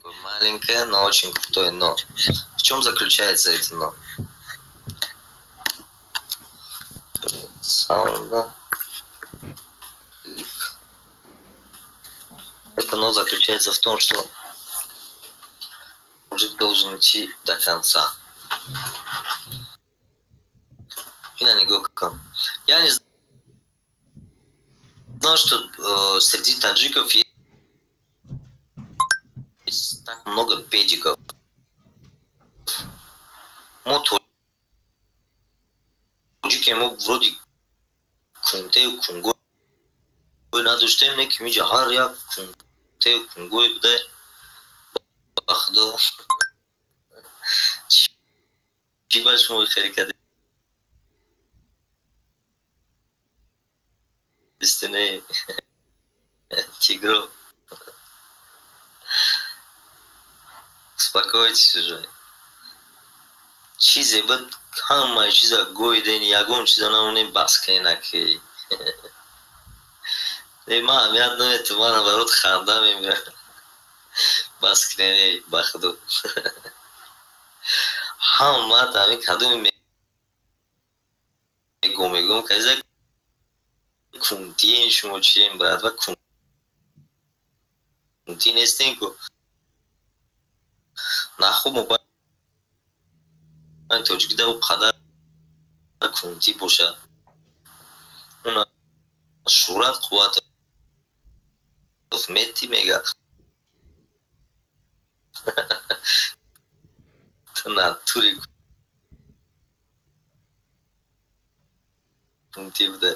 Маленькое, но очень крутое но. В чем заключается это но? Саунда. Это но заключается в том, что мужик должен идти до конца. Я не знал, что среди таджиков есть так много педиков. Мо тоҷике мо вроде кунтею кунгой надоштем, не ки миҷа ҳар як кунтею кунгой буда. Ба худо, чӣ ба шумо хеле кардистине, тигро? Успокойтесь уже. Чизе буд, ҳамаи чиза гӯйден, ягон чиза намонем, бас куненаки. Ман аҳамият наметам, ман наоборот ханда мемирам. Бас кунене, ба худо. Ҳамаат ҳамин кадоми мегум мегум каза кунтиен шумо чием, брат, ва кунтӣ нестен ку. Нахуб мо тоҷикида ӯ қадар кунтӣ бошад. Уна Шӯрат Қувватов мети мега. Ту натури кунтӣ буда.